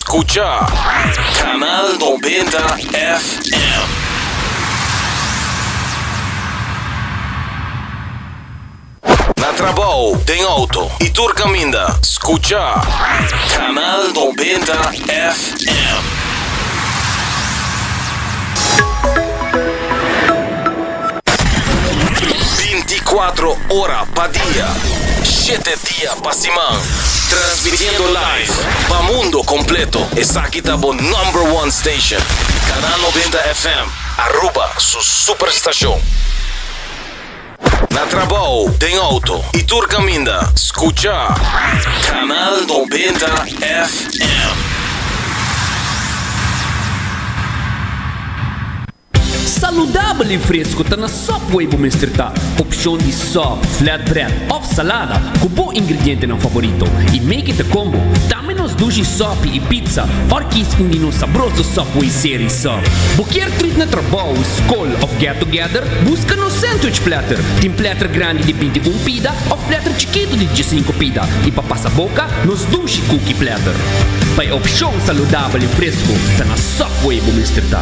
Scucha Canal 90 FM. Na trabou, den auto y tur caminda, scucha Canal 90 FM. 24 ora pa dia, shete dia pa siman, transmitiendo live pa mundo completo. Esaki ta bo number one station, Canal 90 FM, Aruba su superstacion. Na trabou, den auto y tur caminda, scucha Canal 90 FM. Saludabel y fresco ta na Subway bo mester ta. Opcion di sub, flatbread of salada cu bo ingredientenan favorito y make it a combo. Tambe nos dushi sopi y pizza or kies un di nos sabroso Subway Series Sub. Bo kier treat na trabou, scol of get together? Busca nos sandwich platter. Tin platter grandi di 21 pida of platter chikito di 15 pida y pa pasa boca nos dushi cookie platter. Pa e opcion saludabel y fresco ta na Subway bo mester ta.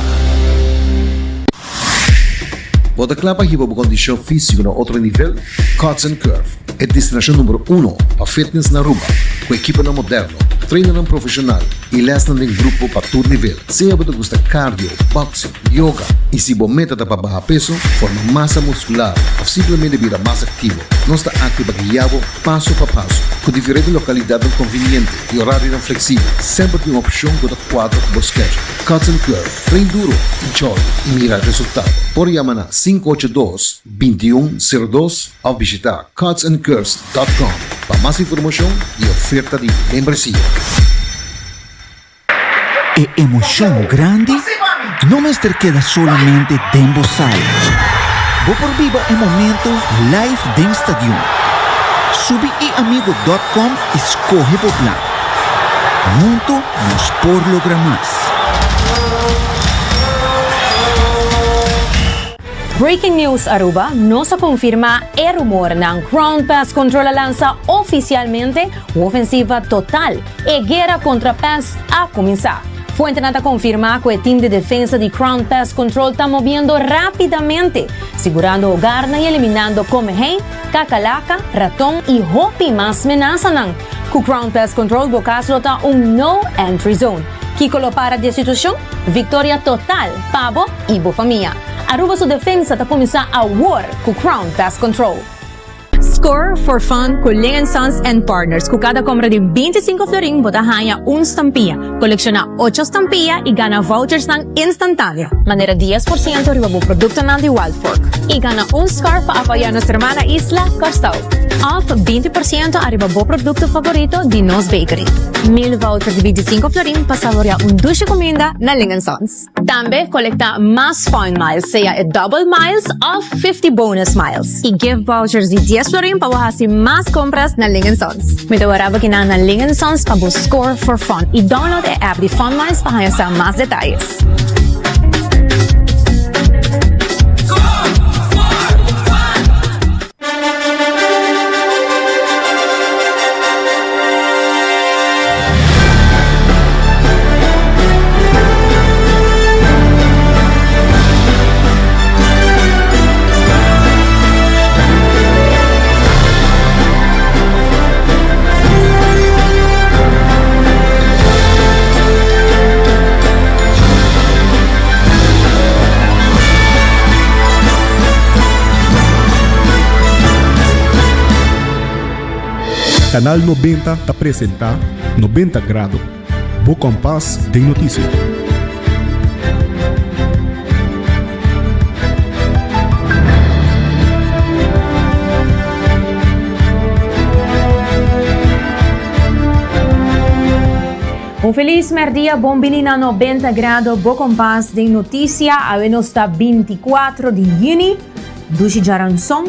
Bo ta kla pa hiba bo kondishon físiko na otro nivel? Cuts and Curve, e destinashon numero uno pa fitness na Aruba, ku ekiponan moderno, trainernan profeshonal i lèsnan den grupo pa tur nivel. Sea bo ta gusta cardio, boxing, yoga i si bo meta ta pa baha peso, forma masa muskular òf simplemente bira mas aktivo, nos ta aki pa guia bo paso pa paso. Ku diferente lokalidatnan konviniente i orarionan fleksibel, semper tin un opshon ku ta kuadra ku bo schedule. Cuts and Curve, train duro, enjoy i mira resultado. Por yama na 582 2102 òf bishitá cutsandcurves dòt com pa mas informashon i oferta di membresia. E emocion grandi no mester keda solamente den bo sala. Bo por biba e momento live den stadion. Subi iamigo dot com y scoge bo plan. Hunto nos por logra mas. Breaking News Aruba, Nos a confirma e rumornan. Crown Pest Control a lansa oficialmente un ofensiva total. E guera contra pest a cuminsa. Fuentenan ta confirma cu e team di defensa di Crown Pest Control ta moviendo rapidamente, sigurando hogarnan y eliminando comehei, cacalaca, raton y hopi mas menasanan. Cu Crown Pest Control bo cas lo ta un no entry zone. Kico lo para di e situacion? Victoria total pa bo y bo famia. Aruba su defensa ta cuminsa awor cu Crown Pest Control. Score for fun cu Ling and Sons and Partners. Cu cada compra di 25 florin bo ta haña un stampia. Colecciona ocho stampia y gana vouchersnan instantaneo. Manera 10% riba bo productonan di Wild Fork. Y gana un scarf pa apoya nos hermana isla, Kòrsou. Of 20% ariba bo producto favorito di nos bakery. Mil voucher di 25 florin pa saborea un dushi cuminda na Ling and Sons. Tambe colecta mas Fun Miles, sea e Double Miles of 50 Bonus Miles. Y gift vouchers di 10 florin pa bo haci mas compras na Ling Sons. Mi ta wara bo kinan na Ling Sons pa bo score for fun. Y download e app di Fun Miles pa haña sa mas detayes. Canal 90 ta presenta 90 Grado, bo kompas den notisia. Un feliz merdia, bon bini na 90 Grado, bo kompas den notisia. Awe nos ta 24 di juni, dushi djaranson.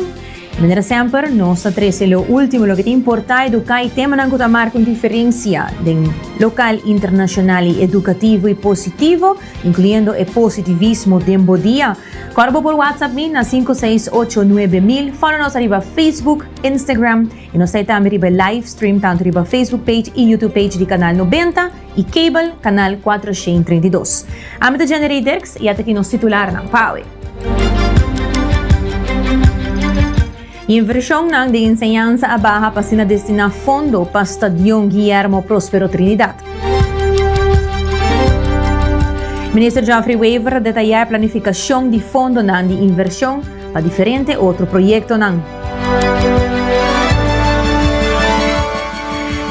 Manera semper, nos ta trece lo ultimo, loke ta importa, educa y temanan cu ta marca un diferencia den local, internacional y educativo y positivo, incluyendo e positivismo den bo dia. Corda bo por WhatsApp mi na 568 9000, follow nos ariba Facebook, Instagram y nos ta tambe riba live stream tanto riba Facebook page y YouTube page di Canal 90 y Cable Canal 432. Ami ta Jenny Dirks y aki nos titularnan pa awe. Inversionnan di enseñansa a baha pa asina destina fondo pa Stadion Guillermo Prospero Trinidad. Minister Geoffrey Wever a detaya planificacion di fondonan di inversion pa diferente otro proyectonan.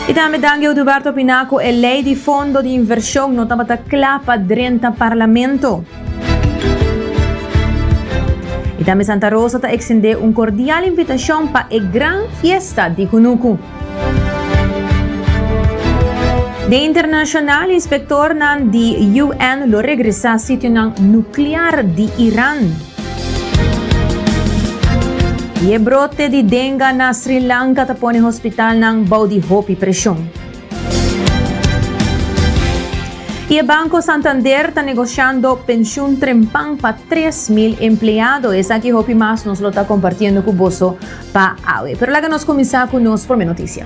Y tambe Dangui Oduber ta opina cu e ley di fondo di inversion no tabata cla pa drenta parlamento. Y tambe Santa Rosa ta extende un cordial invitacion pa e gran fiesta di Cunucu. Den internacional, inspectornan di UN lo regresa sitionan nuclear di Iran. Y e brote di dengue na Sri Lanka ta pone hospitalnan bou di hopi presion. Y e Banco Santander ta negociando pensioen trempan pa 3 mil empleado. Esaki hopi mas nos lo ta compartiendo cu boso pa awe. Pero laga nos cuminsa cu nos prome noticia.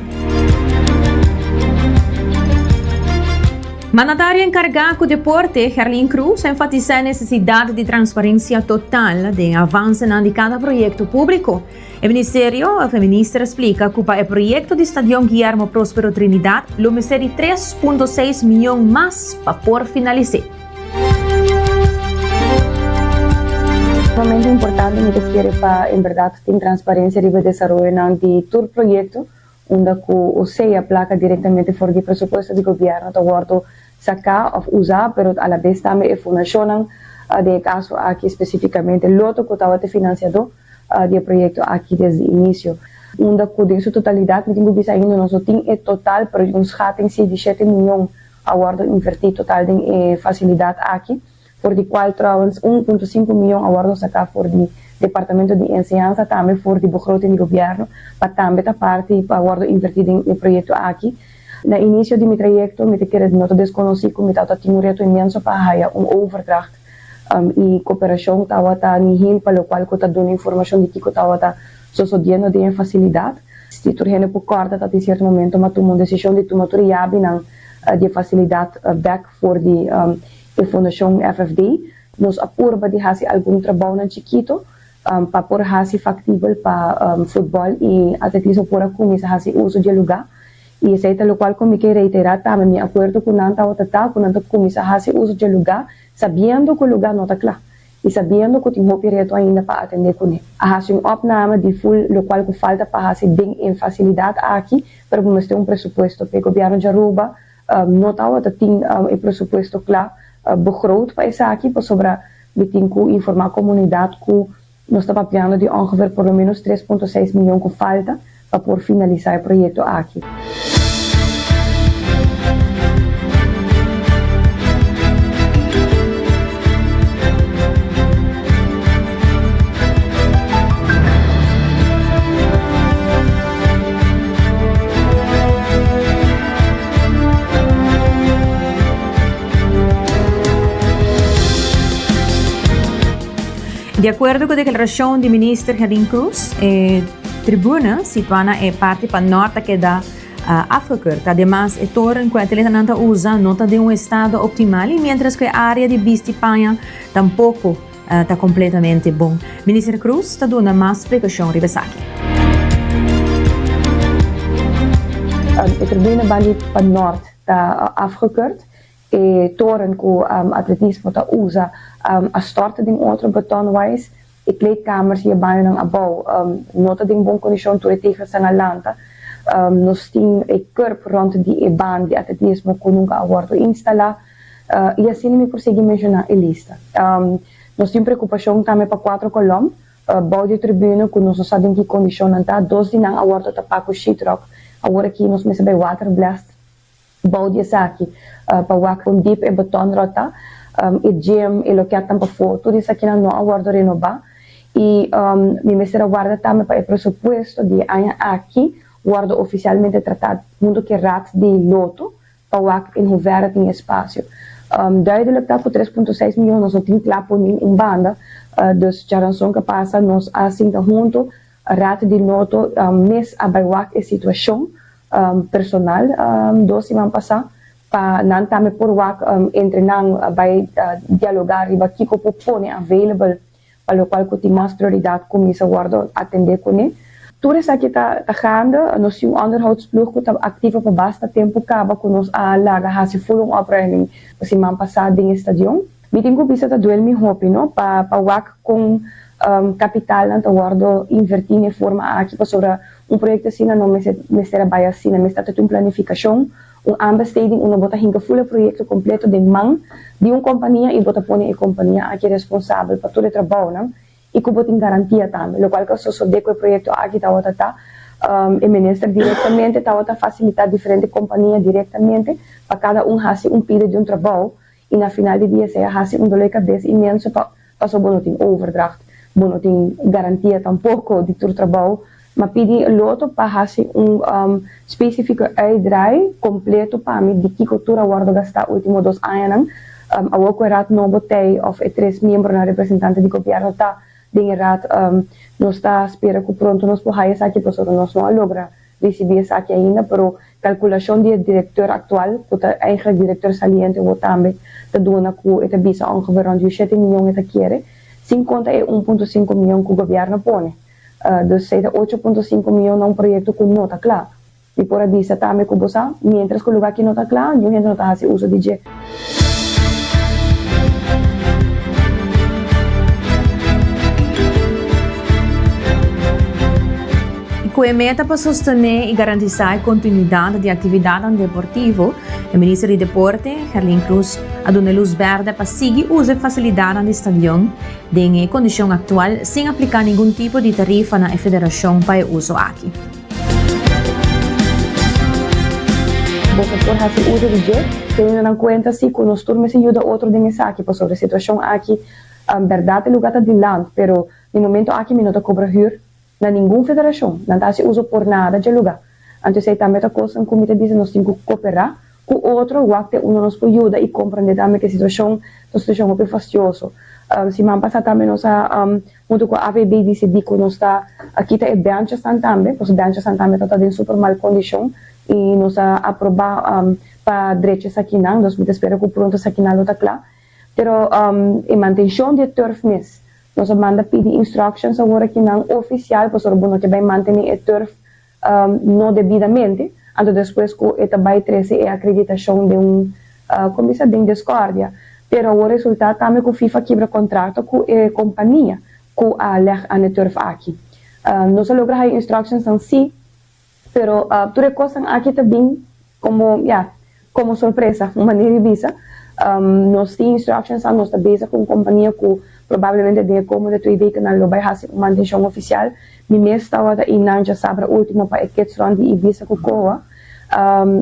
Mandatario encarga cu deporte, Gerlin Cruz, a enfatisa e necesidad di transparencia total den avance di cada proyecto publico. E ministerio, e minister a splica cu pa e proyecto di Stadion Guillermo Prospero Trinidad lo mester di 3.6 miyon mas pa por finalisa. Momento importante mi ta kere pa en berdad tin transparencia riba desaroyo di tur proyecto unda cu o sea placa directamente for di presupuesto di gobierno ta wordo saca of usa, pero a la vez tambe e fundacionnan, den caso aki specificamente Lotto, cu tabata financiador di e proyecto aki desde inicio. Unda cu den su totalidad, mi tin cu bisa ainda nos no tin e total, pero un schatting si di 7 miyon a wordo inverti total den e facilidad aki, for di cual trouwens 1.5 miyon a wordo saca for di Departamento di Enseñansa, tambe for di begroting di gobierno, pa tambe ta parti pa wordo inverti den e proyecto aki. Na inicio di mi trayecto, mi ta kere no ta desconoci cu mi tata tin un reto inmenso pa haya un overdracht y cooperacion tawata nihil pa locual cu ta duna informacion di kico tawata sucediendo den facilidad. Si tur hende por corda, ta tin cierto momento m'a tuma un decision di tuma tur yabinan di facilidad back for di e Fundacion FFD. Nos a purba di haci algun trabounan chikito pa por haci factibel pa futbol y atletismo por a cuminsa haci uso di lugar. Y esey ta locual cu mi kier reitera tambe, mi acuerdo cu nan tawata ta cu nan ta cuminsa haci uso di lugar, sabiendo cu lugar no ta cla y sabiendo cu tin hopi reto ainda pa atende cune. A haci un opname di full locual cu falta pa haci den e facilidad aki, pero mester un presupuesto pa gobierno di Aruba no tawata tin e presupuesto cla begroot pa esaki, pasobra mi tin cu informa comunidad cu nos ta papiando di ongeveer por lo menos 3.6 miyon cu falta pa por finalisa e proyecto aki. Di acuerdo cu e declaracion di minister Gerlin Cruz, e tribune situa na e parti pa nort a keda afgekeurd. Ademas, e toren cu e atletanan ta usa no ta den un estado optimal y mientras cu e area di bisti paña tampoco ta completamente bon. Minister Cruz ta duna mas splicacion riba esaki. E tribune bandi pa nort ta afgekeurd. E toren cu atletismo ta usa a stort den otro betonwise. E kleedkamers y e bañonan abou no ta den bon condicion, tur e tegels a lanta. Nos tin e curb rond di e baan di atletismo cu nunca a wordo instala. Y asina mi por sigui menciona e lista. Nos tin preocupacion tambe pa cuatro kolom bou di tribune cu nos no sa den ki condicion ta. Dos di nan a wordo tapa cu sheetrock. Awor aki nos mester bay water blast bou di esaki pa wak con diep e beton rota. E gym, e loketnan pafo, tur esaki no a wordo renoba. Y mi mester a warda tambe pa e presupuesto di e aña aki wordo oficialmente trata hunto cu e Raad di Lotto pa wak in hoeverre tin espacio. Duidelijk ta cu 3.6 miyon nos no tin cla poni un banda, dus djaranson cu pasa nos a sinta hunto, Raad di Lotto mes a bay wak e situacion personal dos siman pasa pa nan tambe por wak entre nan bay dialoga riba kico por pone available pa locual cu tin mas prioridad cuminsa wordo atende cune. Tur esaki ta ta gaande, nos tin un onderhoudsploeg cu ta activo pa basta tempo caba cu nos a laga haci full un opruiming siman pasa den e stadion. Mi tin cu bisa ta duel mi hopi no pa pa wak con capitalnan ta wordo inverti n'e forma aki pasobra un proyecto asina no mester mester a bay asina, mester ta tin un planificacion, un aanbesteding unda bo ta hinca full e proyecto completo den man di un compania y bo ta pone e compania aki responsabel pa tur e trabounan y cu bo tin garantia tambe, locual cu a sosode cu e proyecto aki tawata ta e minister directamente tawata facilita diferente compania directamente pa cada un haci un pida di un trabou y na final di dia esey a haci un dolor cabes inmenso pa paso bo no tin overdracht, bo no tin garantia tampoco di tur trabou, ma pidi Lotto pa haci un specifieke uitdraai completo pa mi di kico tur a wordo gasta ultimo dos añanan. Awor cu e raad nobo t'ey of e tres miembronan representante di gobierno ta den e raad, nos ta spera cu pronto nos por haya esaki pasobra nos no a logra ricibi esaki ainda, pero calculacion di e directeur actual, cu ta eigenlijk directeur saliente awor tambe, ta duna cu e ta bisa ongeveer rond di shete miyon e ta kere, sin conta e un punto cinco miyon cu gobierno pone. Dus esey ta ocho punto cinco miyon na un proyecto cu no ta cla. Mi por a bisa tambe cu bo sa, mientras cu lugar aki no ta cla, niun hende no ta haci uso di dje. Ku e meta pa sostené i garantisá e kontinuidat di aktividatnan deportivo, e Minister di Deporte, Gerlin Croes, a duna e lus bèrdè pa sigui usa e fasilidatnan di stadion den e kondishon aktual sin apliká ningun tipo di tarifa na e federashon pa e uso aki. Boso por hasi uso di dje, teniendo nan kuenta si ku nos tur mester yuda otro den esaki, pasobra e situashon aki bèrdat e lugá ta dilant, pero di momento aki mi no ta kobra hür Na ningun federashon nan ta hasi uso por nada dje lugá. Anto esei tambe ta kosnan ku mi ta bisa nos tin ku koperá ku otro wak te unda nos por yuda i komprendé tambe ku e situashon ta un situashon hopi fastioso. Siman pasá tambe nos a huntu ku AVB disidí ku nos ta kita e bènchesnan tambe, pasobra bènchesnan tambe ta ta den super mal kondishon i nos a aprobá pa drecha esakinan. Dus mi ta spera ku pronto esakinan lo ta kla. Pero e mantenshon di e turf mes Nos a manda pidi instructions awor aki nan oficial pasobra bo no ke bay mantene e turf no debidamente, anto despues cu e ta bay trece e acreditacion den un con bisa den discordia. Pero awor resulta tambe cu FIFA kibra contrato cu e compania cu a leg aan e turf aki. Nos a logra haya instructions nan si, Pero tur e kosnan aki ta bin komo, ya, komo sorpresa, un manera di bisa. Nos tin instructions nos ta bezig ku un kompania ku probablemente den e komende twee wekennan lo bai hasi un mantenshon ofisial. Mi mes tabata einan djasabra ultimo pa e kids run di Ibiza ku Koa.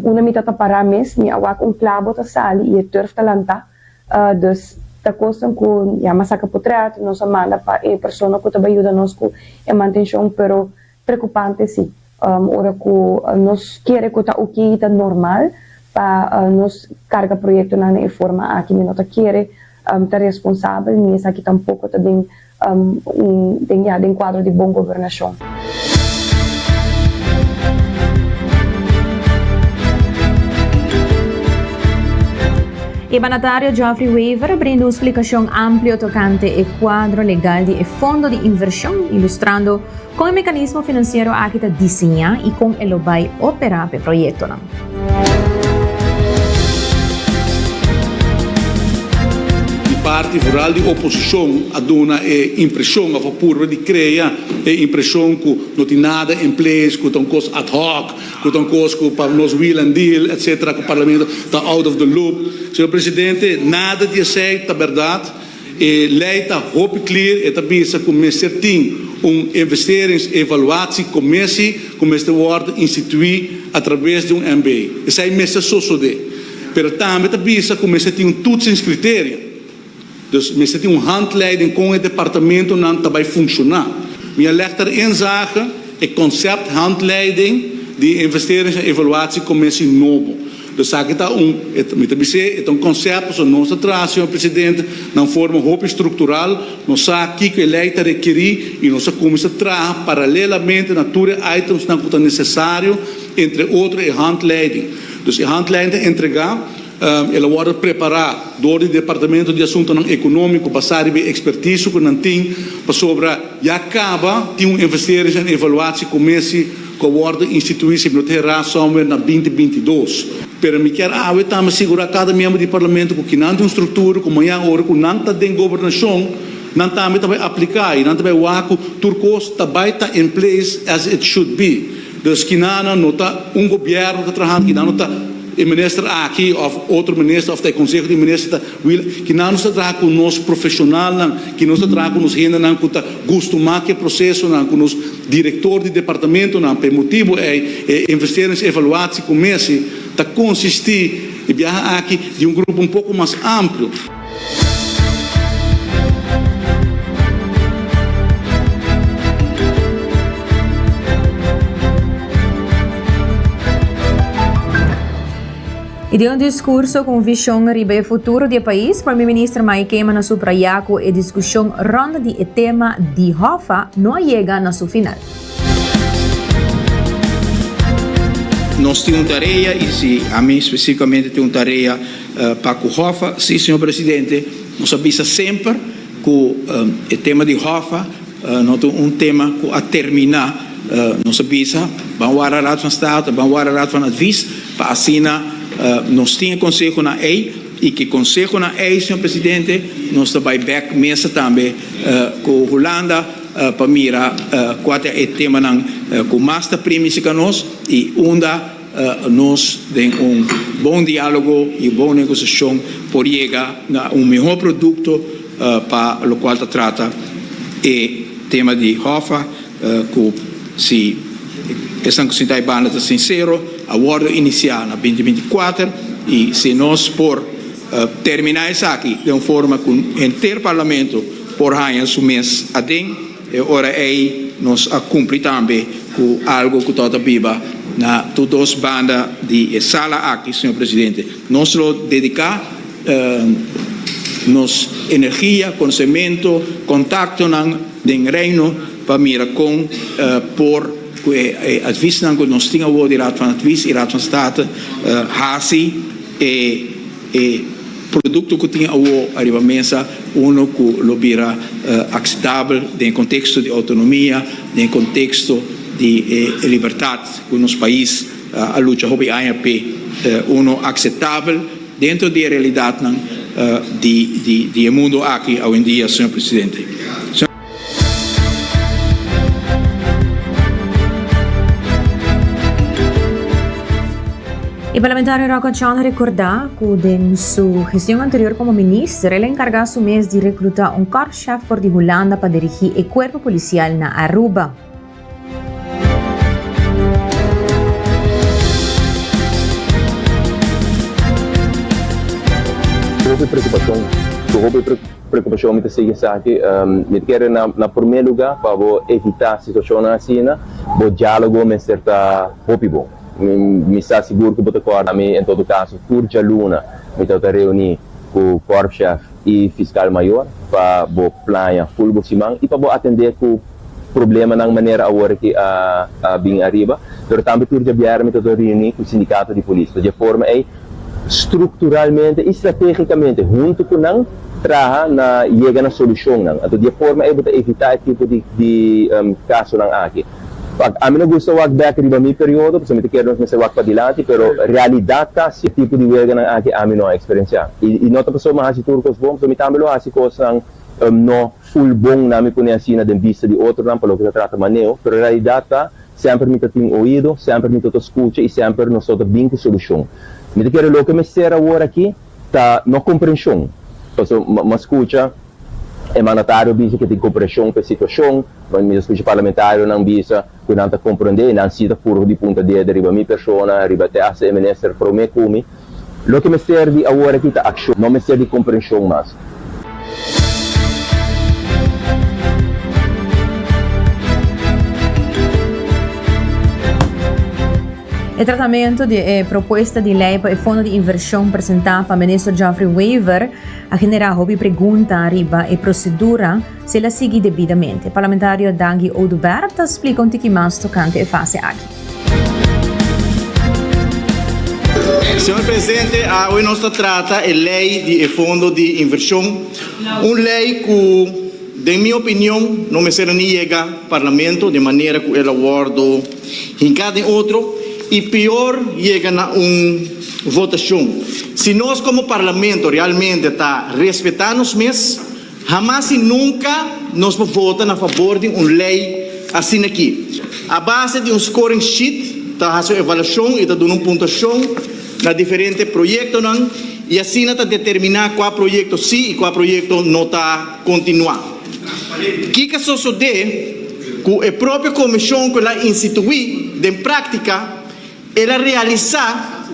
Unda mi ta pará mes, mi a wak un klabo ta sali i e turf ta lantá. Dus ta kosnan ku, ya, mi a saka potret, nos a manda pa e persona ku ta bai yuda nos ku e mantenshon, pero Preocupante si. Ora cu nos kere cu ta ok y ta normal pa nos carga proyectonan na e forma aki, mi no ta kere ta responsabel ni esaki tampoco ta den un den ya den cuadro di bon gobernacion. E mandatario Geoffrey Wever a brinda un splicacion amplio tocante e cuadro legal di e fondo di inversion, ilustrando Kon e mekanismo finansiero aki ta diseñá i kon e lo bai operá p'e proyektonan? Di parti vooral di oposicion a duna e impresion of a purba di crea e impresion cu no tin nada in place, cu ta un cos ad hoc, cu ta un cos cu pa nos wheel and deal etc. Cu Parlamento ta out of the loop. Señor Presidente, nada di esey ta berdad. E lei ta hopi clear, e ta bisa cu mester tin un investeringsevaluatiecommissie cu mester wordo institui a traves di un MB. Esey mester sosode. Pero tambe ta bisa cu mester tin un toetsingscriteria. Dus mester tin un handleiding kon e departamentonan ta bai funshoná. Mi a lèg ter inzage e concept handleiding di investerings en evaluatiecommissie nobo. Dus esaki ta un, mi ta bis'é, e ta un concept pasobra nos ta traha, señor Presidente, na un forma hopi structural. Nos sa kiko e ley ta rekerí y nos a cuminsa traha paralelamente na tur e itemsnan cu ta necesario, entre otro e handleiding. Dus e handleiding ta entregá. El a wòrdu prepará dor di Departamento di Asuntonan Ekonómiko basá riba e ekspertiso ku nan tin pasobra ya kaba tin un Investeerings en Evaluatiecommissie ku a wòrdu instituí si mi no ta herá somewhere na binti 22. Pero mi kier awe tambe sigurá kada miembro di Parlamento ku kinan tin un struktura ku mañan ora ku nan ta den gobernashon nan tambe ta bai apliká i nan ta bai wak ku tur kos ta bai ta in place as it should be. Dus kinanan no ta un gobièrnu ta trahando, kinan no ta e minister aki òf otro minister òf ta e konseho di minister ta wil, kinan nos ta traha ku nos profeshonalnan, ki nos ta traha ku nos hendenan ku ta gustumá ku e prosesonan, ku nos direktor di departamentonan. Pa e motibu ei e investeringsevaluatie commissie ta konsistí e biaha aki di un grupo un poko mas amplio. Y den un discurso cu un vision riba e futuro di e pais, Prome Minister Mike Eman a subraya cu e discusion rond di e tema di Hoffa no a yega na su final. Nos tin un tarea y si ami specificamente tin un tarea Pa ku Hoffa, sí, señor presidente, nos a bisa semper ku e tema di Hoffa no ta un tema ku a terminá. Nos a bisa, ban wara Raad van State, ban wara Raad van Advies, pa asina nos tin e konsehonan ei i ku e konsehonan ei, señor presidente, nos ta bai bèk mesa tambe ku Hulanda pa mira kua ta e temanan ku mas ta primi serka nos i unda Nos den un bon dialogo y bon negociacion por yega na un mihor producto pa locual ta trata e tema di Hoffa cu si esnan cu sinta aybanda ta sincero a wordo inicia na binti 24 y si nos por termina esaki den un forma cu henter Parlamento por haya su mes aden. E ora ei nos a cumpli tambe cu algo cu tabata biba na tur dos banda di e sala aki, señor Presidente. Nos lo dedica nos energia, conocemento, contactonan den Reino pa mira con por cu e adviesnan cu nos tin awor di Raad van Advies y Raad van State haci e Producto cu tin awo ariba mesa, uno cu lo bira acceptabel den e contexto di autonomia, den e contexto di e libertad cu nos pais a lucha hopi aña p'e, uno acceptabel dentro di e realidadnan di e mundo aki awendia, señor Presidente. E parlamentario Rocco Tjon a recorda cu den su gestion anterior como minister el a encarga su mes di recluta un korpschef for di Hulanda pa dirigi e cuerpo policial na Aruba. Hopi preocupacion, cu hopi Preokupashon mi ta sigui esaki. Mi ta kere na na promé lugá pa bo evitá situashonnan asina, bo diálogo mester ta hopi bon. Mi mi sa sigur ku bo ta kòrda mi en todo kaso tur djaluna mi tabata reuní ku kòrpschef i fiskal mayor pa bo plaña ful bo siman i pa bo atendé ku problemanan manera awor aki a a bin ariba. Pero tambe tur djabièrnè mi tabata reuní ku sindikato di polis. Di e forma ei strukturalmente i stratégikamente huntu ku nan traha na yega na solushonnan. Anto di e forma ei bo ta evitá e tipo di di kasonan aki. Wak, ami no gusta wak bèk riba mi periodo, pasobra mi ta kere nos mester wak padilanti, pero realidat ta si e tipo di welganan aki ami no a eksperensiá. I i no ta pasobra mi a hasi tur kos bon, pasobra mi tambe lo hasi kosnan no ful bon na mi pone asina den bista di otronan pa loke ta trata maneo, pero realidat ta Semper mi ta tin oido, semper mi ta ta scucha y semper nos ta ta bin cu solucion. Mi ta kere loke mester awor aki ta no comprension. Paso mi a scucha e mandatario bisa cu e tin comprension pa e situacion, mi ta scucha parlamentarionan bisa cu nan ta comprende y nan si ta purba di punta dede riba mi persona, riba te hasta e minister prome cu mi. Loke mester di awor aki ta accion, no mester di comprension mas. E tratamento di e propuesta di ley pa e fondo di inversion presenta pa Minister Geoffrey Wever a genera hopi pregunta riba e procedura si el a sigui debidamente. Parlamentario Dangui Oduber ta splica un tiki mas tocante e fase aki. Señor Presidente, awe nos ta trata e ley di e fondo di inversion, un ley cu den mi opinion no mester a ni yega Parlamento den manera cu el a wordo hinca den otro y peor yega na un votacion. Si nos como Parlamento realmente ta respeta nos mes, hamas y nunca nos por vota na favor di un ley asina aki. A base di un scoring sheet ta haci un evaluacion y ta duna un puntuacion na diferente proyectonan y asina ta determina cua proyecto si y cua proyecto no ta continua. Kiko a sosodé ku e propio komishon ku el a instituí? Den práktika, el a realisá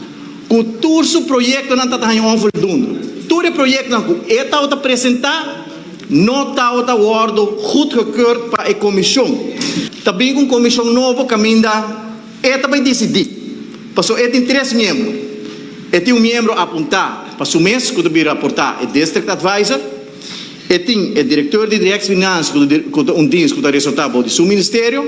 ku tur su proyektonan ta ta haña onvoldoende. Tur e proyektonan ku e tabata presentá no tabata wòrdu goedgekeurd pa e komishon. Ta bin un komishon nobo kaminda e ta bai disidí, pasobra e tin tres miembro. E tin un miembro apuntá pa su mes ku ta bin raportá e district advisor. E tin e directeur di Rijksfinans cu ta un dienst cu ta resorta bou di su ministerio.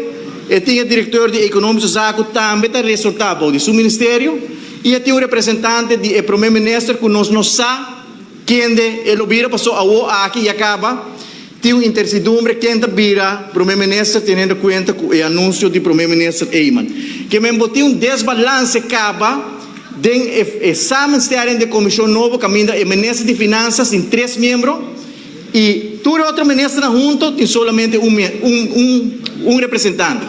E tin e directeur di Economische Zaken cu tambe ta resorta bou di su ministerio. Y e tin un representante di e Prome Minister cu nos no sa kende e lo bira paso awo aki ya caba tin un intercidumbre ken ta bira Prome Minister teniendo cuenta cu e anuncio di Prome Minister Eman. Ke men bo tin un desbalance caba. Den e samenstelling di e comision nobo caminda e minister di Finanzas tin tres miembro y tur e otro ministernan hunto tin solamente un un representante.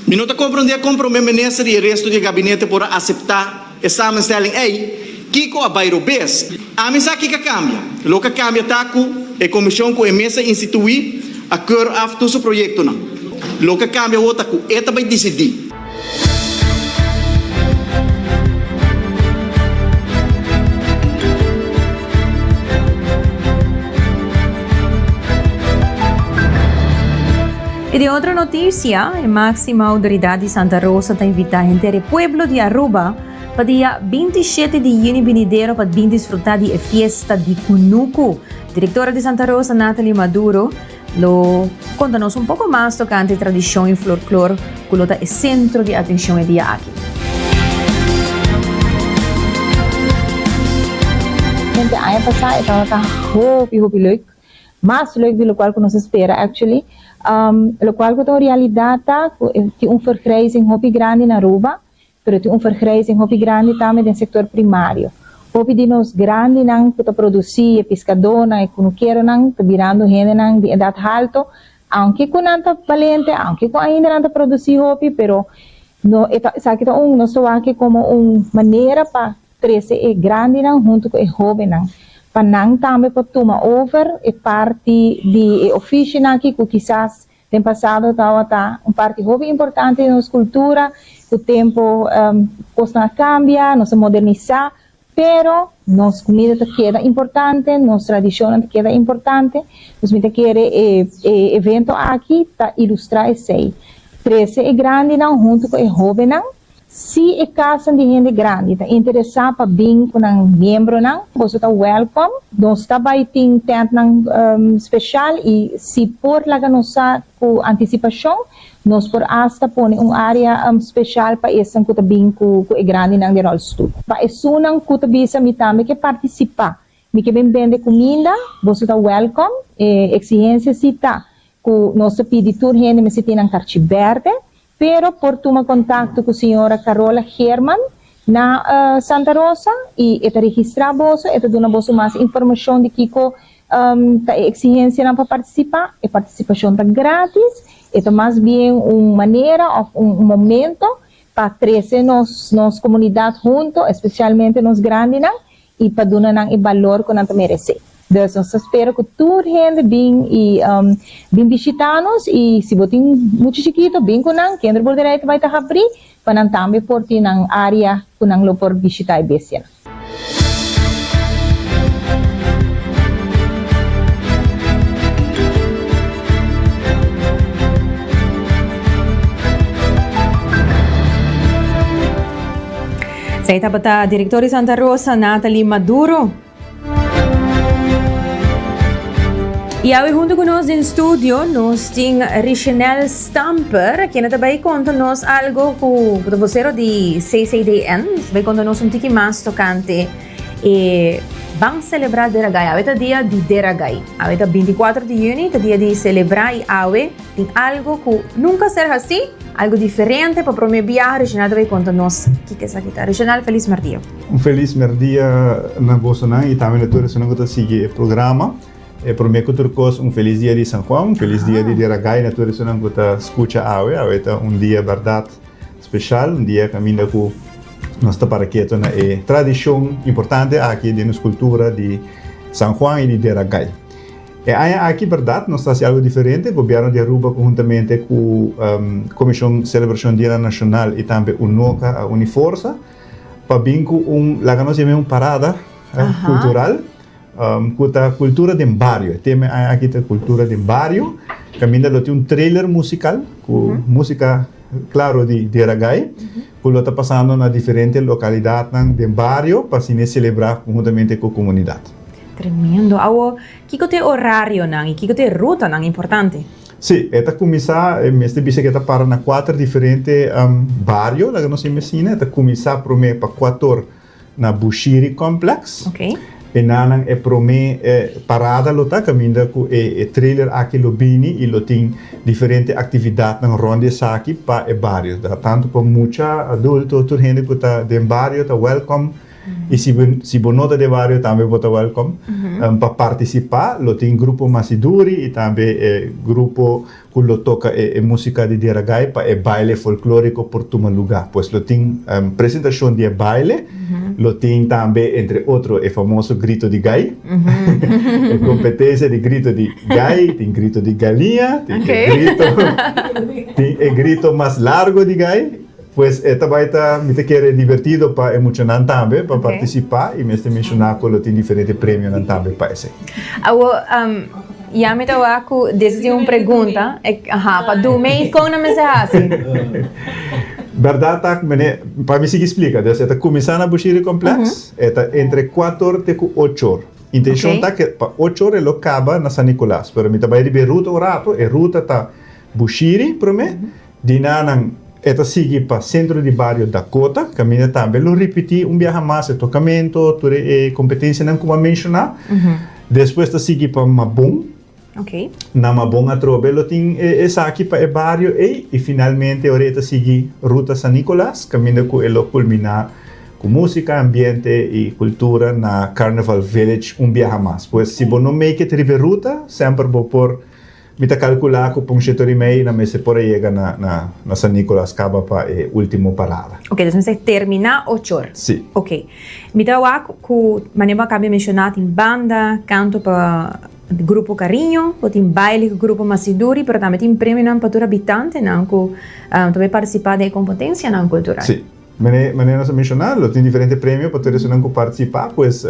Mi no ta comprende con prome minister y e resto di e gabinete por a acepta e samenstelling ey. Kico a bay robes? Ami sa kico a cambia. Loke a cambia ta cu e comision cu e mes a institui a keur af tur su proyectonan. Loke a cambia awor ta cu e ta bay dicidi. Y di otro noticia, e maxima autoridad di Santa Rosa ta invita henter e pueblo di Aruba pa dia 27 di juni binidero pa bin disfruta di e fiesta di Cunucu. Directora di Santa Rosa, Natalie Maduro, Lo konta nos un poko mas tokante tradishon i florklor ku lo ta e sentro di atenshon e dia aki. Henter aña pasá e tabata hopi hopi leuk, mas leuk di lokual ku nos a spera actually. Lokual ku ta un realidat ta ku tin un vergrijzing hopi grandi na Aruba. Pero tin un vergrijzing hopi grandi tambe den sector primario. Hopi di nos grandinan cu ta produci, e piscadornan, e cunukeronan, ta birando hendenan di edad halto, aunke cu nan ta balente, aunke cu ainda nan ta produci hopi, pero no e ta esaki ta un nos ta wak como un manera pa trece e grandinan hunto cu e hobennan, pa nan tambe por tuma over e parti di e oficionan aki cu kisas Den pasado tawata un parti hopi importante di nos cultura, cu tempo cosnan a cambia, nos a modernisa, pero nos comida ta keda importante, nos tradicionnan ta keda importante, dus mi ta kere e e evento aki ta ilustra esey, trece e grandinan hunto cu e hobennan. Si e kasnan di hende grandi ta interesá pa bin ku nan miembronan, boso ta wèlkòm. Nos ta bai tin tèntnan speshal i si por laga nos sa ku antisipashon, nos por asta pone un área speshal pa esnan ku ta bin ku e grandinan di ròlstul. Pa esunnan ku ta bisa mi tambe ke partisipá, mi ke bin bende kuminda, boso ta wèlkòm. E eksigensia si ta ku nos ta pidi tur hende mester tin nan karchi bèrdè. Pero por tuma contacto cu señora Carola Geerman na Santa Rosa y e ta registra boso, e ta duna boso mas informacion di kico ta e exigencianan pa participa. E participacion ta gratis, e ta mas bien un manera of un momento pa trece nos nos comunidad hunto, especialmente nos grandinan, y pa duna nan e balor cu nan ta merece. Dus nos ta spera cu tur hende bin y bin bishita nos y si bo tin mucha chikito bin cu nan, kinderboerderij ta bay ta habri pa nan tambe por tin nan area cu nan lo por bishita e bestianan. Esei tabata direktor di Santa Rosa, Nathalie Maduro. I awe huntu ku nos den studio nos tin Richenel Stamper, kende ta bai konta nos algo ku ta vocero di CCDN. Ta bai konta nos un tiki mas tokante e Ban Selebrá Deragai. Awe ta dia di Deragai. Awe ta bintikuater di yüni, ta dia di selebrá i awe tin algo ku nunka ser hasí, algo diferente pa promé biaha. Richenel ta bai konta nos kiko esaki ta. Richenel, felis merdia. Un felis merdia na bosonan i tambe na tur esunnan ku ta sigui e programa. E promé ku tur kos un felis dia di San Juan, un felis dia di Deragai na tur esunnan ku ta skucha awe. Awe ta un dia bèrdat speshal, un dia kaminda ku nos ta para ketu na e tradishon importante aki den nos kultura di San Juan i di Deragai. E aña aki bèrdat nos ta hasi algu diferente, Gobièrnu di Aruba konhuntamente ku Komishon Selebrashon Dianan Nashonal i tambe UNOCA a uni forsa pa bin ku un, laga nos yam'é un parada kultural ku ta Kultura den Bario. E tema e aña aki ta Kultura den Bario, kaminda lo tin un trailer musikal ku músika klaro di Deragai ku lo ta pasando na diferente lokalidatnan den bario pa asina e selebrá konhuntamente ku komunidat. Tremendo. Awo, kiko ta e orarionan i kiko ta e rutanan importante? Sí, e ta kuminsá, e mester bisa ku e ta para na kuater diferente bario, laga nos yama asina. E ta kuminsá promé pa kuator na Bushiri Complex. E nanan e promé parada lo ta kaminda ku e trailer aki lo bini i lo tin diferente aktividatnan rònt di esaki pa e bario. Ta tantu pa mucha, adulto, tur hende ku ta den bario ta wèlkòm. I si bo si bo no ta den bario tambe bo ta wèlkòm pa partisipá. Lo tin grupo Masiduri i tambe e grupo ku lo toka e e músika di Deragai pa e baile folklóriko por tuma lugá. Pues lo tin presentashon di e baile, lo tin tambe entre otro e famoso grito di gai, e kompetensia di grito di gai, tin grito di galiña, tin e grito tin e grito mas largo di gai. Pues e ta bai ta, mi ta kere, divertido pa e muchanan tambe pa partisipá i mester menshoná ku lo tin diferente premionan tambe pa esei. Awor, ya mi ta wak ku desi tin un pregunta, aha, pa dumi kon nan mester hasi? Bèrdat ta, mene, pa mi sigui splika, dus e ta kuminsá na Bushiri Complex, e ta entre kuator te ku ochor. Intenshon ta ke pa ochor e lo kaba na San Nicolas, pero mi ta bai riba e ruta un rato, e ruta ta Bushiri promé, Di nanan e ta sigui pa Centro di Bario Dakota, caminda tambe lo ripiti un biaha mas e tocamento, tur e competencianan cu bo a menciona. Despues ta sigui pa Mabon. Na Mabon atrobe lo tin esaki pa e bario ey y finalmente ora e ta sigui ruta San Nicolas, caminda cu e lo culmina cu musica, ambiente y cultura na Carnival Village un biaha mas. Pues si bo no make it riba e ruta, semper bo por. Mi ta kalkulá ku pon shetor i mei na mester por a yega na na na San Nicolas kaba pa e último parada. Oke, dus mester terminá ochor. Sí. Oke. Mi ta wak ku manera bo a kaba di menshoná tin banda, kanto pa Grupo Cariño, bo tin baile ku Grupo Masiduri, pero tambe tin premionan pa tur habitantenan ku ta bai partisipá den e kompetensianan kultural. Sí. Manera nos a menshoná, lo tin diferente premio pa tur esunnan ku partisipá, pues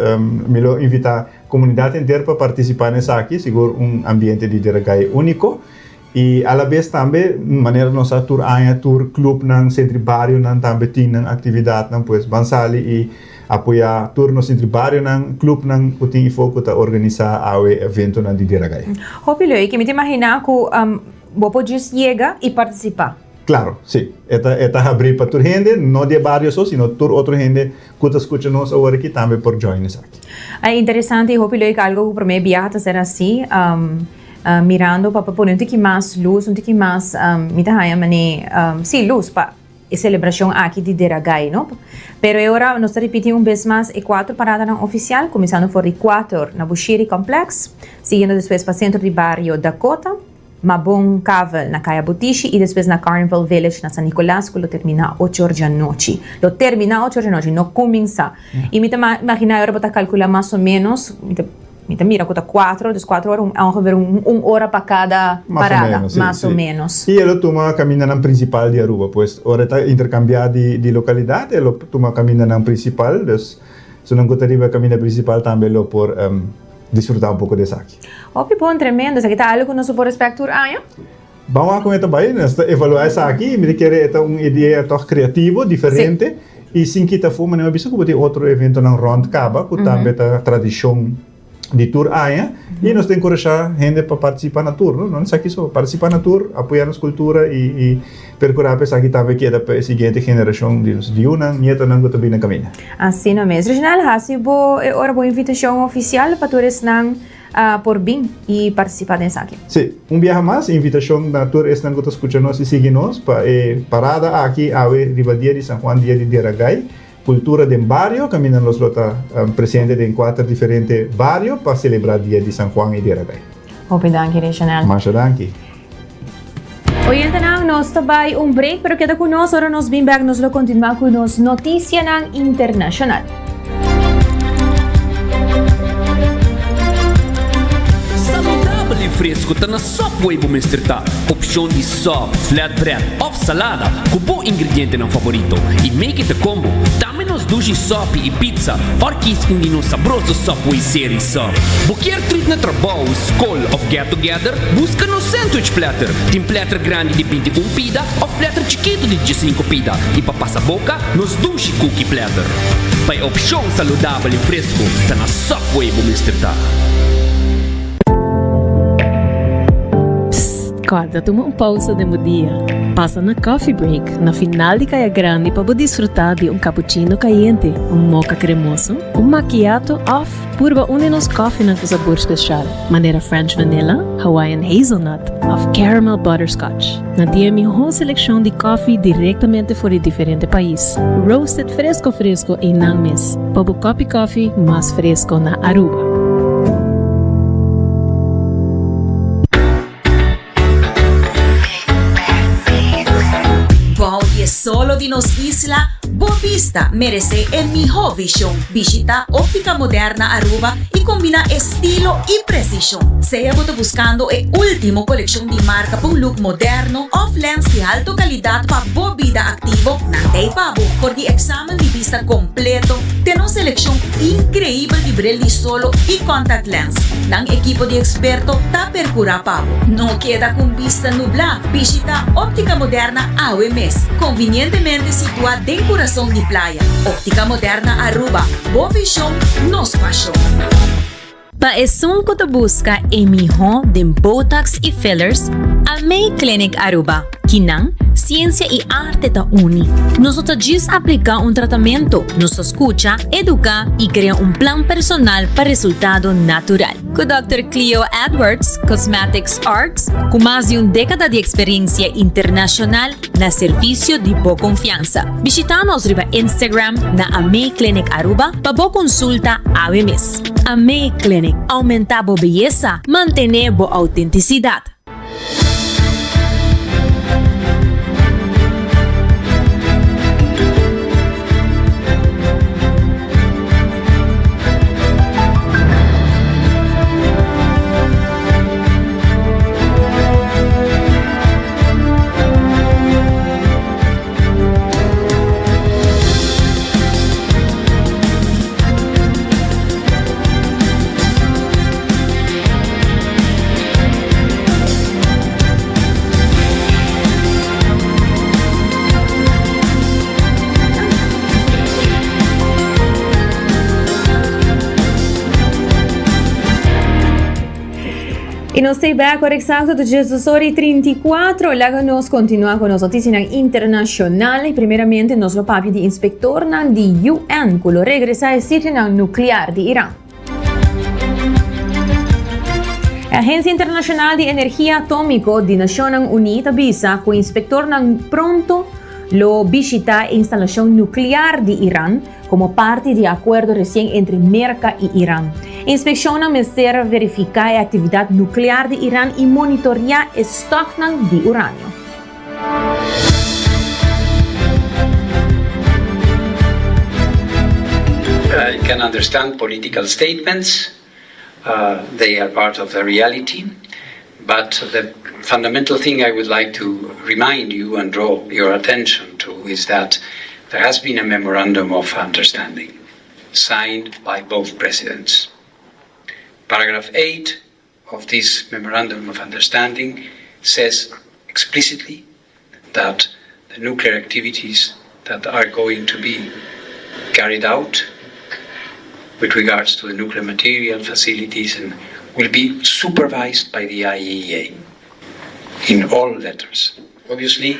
mi lo invitá Comunidad henter pa participa na esaki, sigur un ambiente di Deragai unico y alabes tambe manera nos sa tur aña tur clubnan, centri barionan tambe tin nan actividadnan pues ban sali y apoya tur nos centri barionan, clubnan cu tin ifo cu ta organisa awe eventonan di Deragai. Hopi leuk y mi ta imagina cu bo por just yega y participa. Claro, si. E ta e ta habrí pa tur hende, no di e bario so, sino tur otro hende cu ta scucha nos awor aki tambe por join esaki. Ay, interesante y hopi leuk algo cu prome biaha ta ser asi, mirando pa pone un tiki mas luz, un tiki mas, mi ta haya mane, si, luz pa e celebracion aki di Deragai, no? Pero e ora nos ta ripiti un bes mas e cuatro paradanan oficial, cuminsando for di cuater na Bushiri Complex, siguiendo despues pa Centro di Bario Dakota, Mabon Kavel na Kaya Butishi y despues na Carnival Village na San Nicolas cu lo termina ocho or djanochi. Lo termina ocho or djanochi, no cuminsa. Y mi ta imagina ora bo ta calcula mas o menos, mi ta mi ta mira cu ta cuatro, dus cuatro ora ongeveer un un ora pa cada parada, mas o menos. Y e lo tuma camindanan principal di Aruba, pues ora e ta intercambia di di localidad e lo tuma camindanan principal, dus su nan cu ta riba e caminda principal tambe lo por disfruta un poco di esaki. Hopi bon, tremendo. Esaki ta algo ku nos por respect tur aña? Ban wak kon e ta bai. Nos ta evaluá esaki i mi ta kere e ta un idea tòg kreativo, diferente. I sin kita afó manera mi a bisa ku bo tin otro eventonan rònt kaba ku tambe ta tradishon di tur aña i nos ta enkurashá hende pa partisipá na tur, no? No esaki so, partisipá na tur, apoyá nos kultura i i perkurá pa esaki tambe keda pa e siguiente generashon di nos yunan, nietonan ku ta bini na kaminda. Asina mes. Reginald, hasi bo e ora bo invitashon ofisial pa tur esnan por bin i partisipá den esaki. Sí, un biaha mas, invitashon na tur esnan ku ta skucha nos i sigui nos pa e parada aki awe riba dia di San Juan, dia di Deragai, Kultura den Bario, kaminda nos lo ta presente den kuater diferente bario pa selebrá dia di San Juan i Deragai. Hopi danki, Reginald. Masha danki. Oyentenan, nos ta bai un break, pero keda ku nos, ora nos bin bek nos lo kontinuá ku nos notisianan internashonal. Saludabel i fresco ta na Subway bo mester ta. Opcion di sub, flatbread of salada cu bo ingredientenan favorito y make it a combo. Tambe nos dushi sopi y pizza or kies un di nos sabroso Subway Series sub. Bo kier treat na trabou, scol of get together? Busca nos sandwich platter. Tin platter grandi di 21 pida of platter chikito di 15 pida y pa pasa boca nos dushi cookie platter. Pa e opcion saludabel y fresco ta na Subway bo mester ta. Psst, kòrda tuma un pausa den bo dia. Pasa na Coffee Break na final di Kaya Grandi pa bo disfrutá di un cappuccino kayente, un mocha kremoso, un macchiato òf purba un di nos kòfinan ku sabor spesial, manera French Vanilla, Hawaiian Hazelnut òf Caramel Butterscotch. Nan tin e mihó selekshon di kòfi direktamente for di diferente pais, roasted fresko fresko einan mes, pa bo kòpi kòfi mas fresko na Aruba. Bou di e solo di nos isla, bo bista meresé e mihó vishon. Bishita Óptica Moderna Aruba i kombiná estilo i presishon. Sea bo ta buskando e último kolekshon di marka pa un look moderno òf lens di alto kalidat pa bo bida aktivo, nan ta ei pa bo. For di eksamen di bista kompleto te nos selekshon inkreibel di bril di solo i contact lens, nan ekipo di eksperto ta perkurá pa bo. No keda ku un bista nublá, bishita Óptica Moderna awe mes, konvinientemente situá den kurason di playa. Óptica Moderna Aruba, bo vishon, nos pashon. Pa esun ku ta buska e mihó den botox i fillers, Amei Clinic Aruba. Kinan, siensia i arte ta uni. Nos no ta djis apliká un tratamentu, nos ta skucha, eduká i krea un plan personal pa resultado natural. Ku Dòkter Cleo Edwards, Cosmetics Arts, ku mas di un dékada di eksperensia internashonal, Na servisio di bo konfiansa. Bishita nos riba Instagram na Amei Clinic Aruba pa bo konsulta awe mes. Amei Clinic, aumenta bo beyesa, mantene bo autentisidat. Y nos ta bek ora exacto ta 12 ora y 34. Laga nos continua cu nos noticianan internacional. Y primeramente nos lo papia di inspectornan di UN cu lo regresa e sitionan nuclear di Iran. E Agencia Internacional di Energia Atomico di Nacionnan Uni ta bisa cu inspectornan pronto lo bishita e instalacion nuclear di Iran Komo parti di e akuerdo resien entre Merka i Iran, e inspekshonnan mester verifiká e aktividat nuklear di Iran i monitoriá e stòknan di uranio. I can understand political statements, they are part of the reality, but the fundamental thing I would like to remind you and draw your attention to is that there has been a memorandum of understanding signed by both presidents. Paragraph 8 of this memorandum of understanding says explicitly that the nuclear activities. that are going to be carried out with regards to the nuclear material facilities and will be supervised by the IAEA in all letters. Obviously,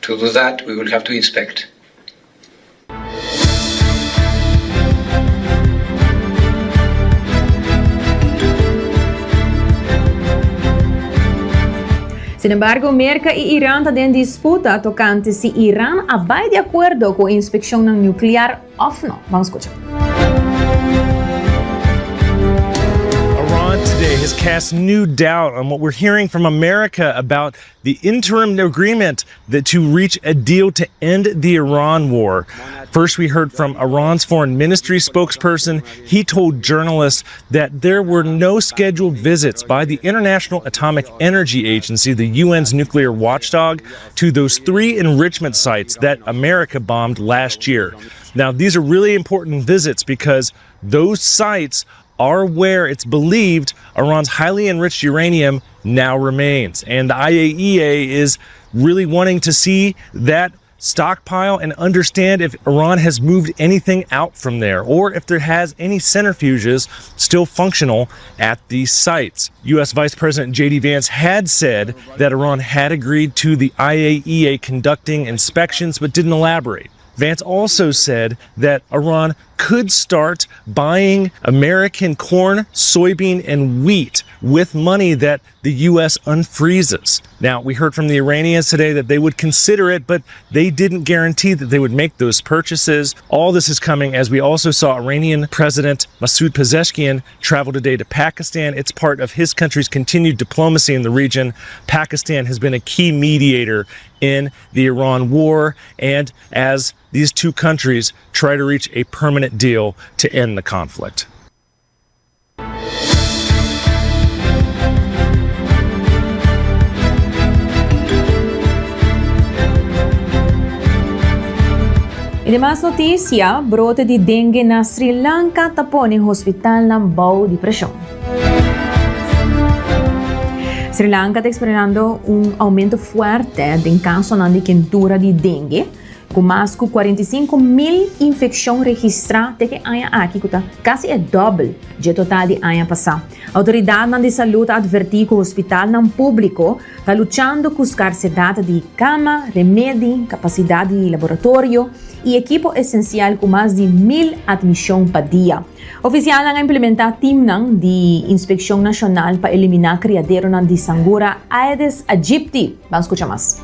to do that, we will have to inspect. Sinembargo, Merca y Iran ta den disputa tocante si Iran a bay di acuerdo cu e inspeccionnan nuclear of no. Ban scucha. Iran today has cast new doubt on what we're hearing from America about the interim agreement that to reach a deal to end the Iran war. First, we heard from Iran's foreign ministry spokesperson. He told journalists that there were no scheduled visits by the International Atomic Energy Agency, the UN's nuclear watchdog, to those three enrichment sites that America bombed last year. Now, these are really important visits because those sites are where it's believed Iran's highly enriched uranium now remains. And the IAEA is really wanting to see that stockpile and understand if Iran has moved anything out from there or if there has any centrifuges still functional at these sites. U.S. Vice President J.D. Vance had said that Iran had agreed to the IAEA conducting inspections but didn't elaborate. Vance also said that Iran could start buying American corn, soybean, and wheat with money that the U.S. unfreezes. Now, we heard from the Iranians today that they would consider it, but they didn't guarantee that they would make those purchases. All this is coming as we also saw Iranian President Masoud Pezeshkian travel today to Pakistan. It's part of his country's continued diplomacy in the region. Pakistan has been a key mediator in the Iran war, and as these two countries try to reach a permanent deal to end the conflict. Y demas noticia, brote di dengue na Sri Lanka ta pone hospitalnan bou di presion. Sri Lanka ta experando un aumento fuerte den casonan di kentura di dengue, cu mas cu 45 mil infeccion registra te ke aña aki cu ta casi e dobbel dje total di aña pasa. Autoridadnan di salud a adverti cu hospitalnan publico ta luchando cu scarsedad di cama, remedi, capacidad di laboratorio y ekipo esencial cu mas di mil admision pa dia. Oficialnan a implementa teamnan di inspeccion nacional pa elimina criaderonan di sangura Aedes aegypti. Ban scucha mas.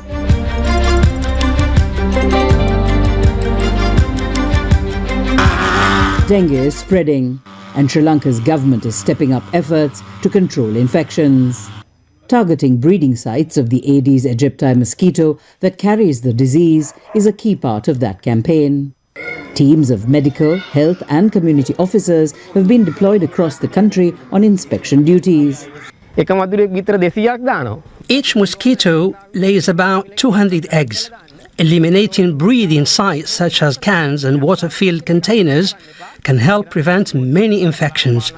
Dengue is spreading and Sri Lanka's government is stepping up efforts to control infections. Targeting breeding sites of the Aedes aegypti mosquito that carries the disease is a key part of that campaign. Teams of medical, health and community officers have been deployed across the country on inspection duties. Each mosquito lays about 200 eggs. Eliminating breeding sites such as cans and water-filled containers can help prevent many infections.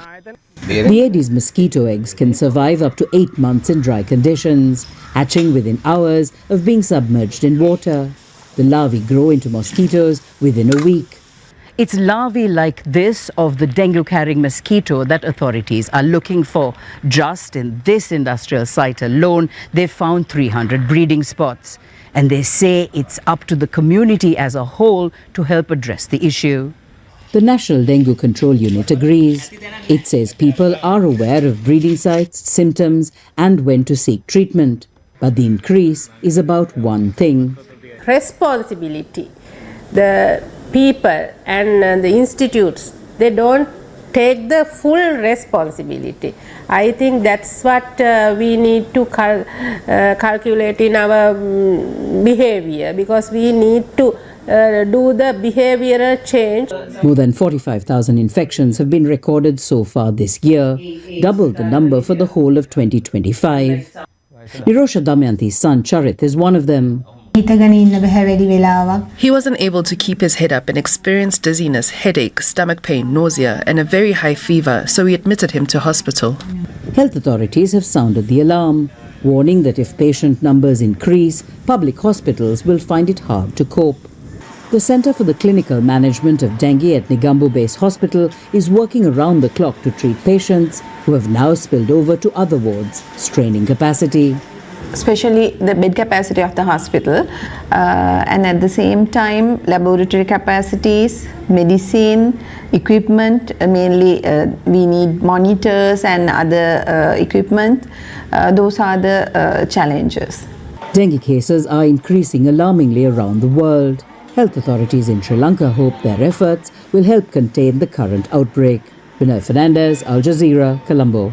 The Aedes mosquito eggs can survive up to eight months in dry conditions, hatching within hours of being submerged in water. The larvae grow into mosquitoes within a week. It's larvae like this of the dengue carrying mosquito that authorities are looking for. Just in this industrial site alone, they found 300 breeding spots. And they say it's up to the community as a whole to help address the issue. The National Dengue Control Unit agrees. It says people are aware of breeding sites, symptoms, and when to seek treatment. But the increase is about one thing responsibility. The people and uh, the institutes, they don't take the full responsibility. I think that's what uh, we need to cal uh, calculate in our um, behavior because we need to uh, do the behavioral change. More than 45,000 infections have been recorded so far this year, double the number for the whole of 2025. Nirosha Damyanthi's son Charith is one of them. He wasn't able to keep his head up and experienced dizziness, headache, stomach pain, nausea, and a very high fever, so we admitted him to hospital. Health authorities have sounded the alarm, warning that if patient numbers increase, public hospitals will find it hard to cope. The Center for the Clinical Management of Dengue at Negombo Base Hospital is working around the clock to treat patients who have now spilled over to other wards, straining capacity. Especially the bed capacity of the hospital, and at the same time laboratory capacities, medicine, equipment, mainly we need monitors and other equipment. Those are the challenges. Dengue cases are increasing alarmingly around the world. Health authorities in Sri Lanka hope their efforts will help contain the current outbreak. Binoy Fernandez, Al Jazeera, Colombo.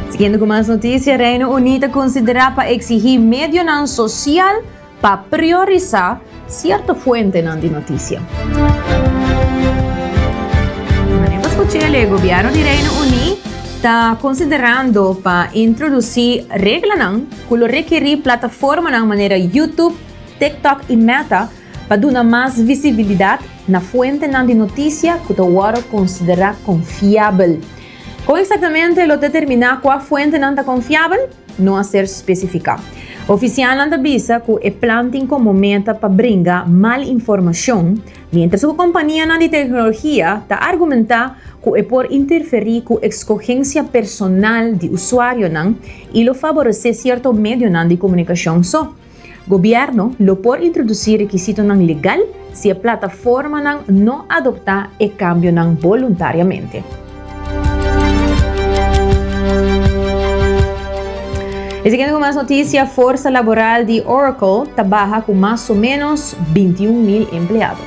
Siguiendo cu mas noticia, Reino Uni ta considera pa exigi medionan social pa priorisa cierto fuentenan di noticia. Manera pa scuch'el, e gobierno di Reino Uni ta considerando pa introduci reglanan cu lo rekeri plataformanan manera YouTube, TikTok y Meta pa duna mas visibilidad na fuentenan di noticia cu ta worde considera confiabel. Con exactamente lo determina cua fuentenan ta confiabel? No a ser specifica. Oficialnan ta bisa cu e plan tin como meta pa bringa mal informacion, mientras cu companianan di tecnologia ta argumenta cu e por interferi cu escogencia personal di usuarionan y lo faborece cierto medionan di comunicacion so. Gobierno lo por introduci requisitonan legal si e plataformanan no adopta e cambionan boluntariamente. Y siguiendo cu mas noticia, forsa laboral di Oracle ta baha cu mas o menos 21,000 empleado.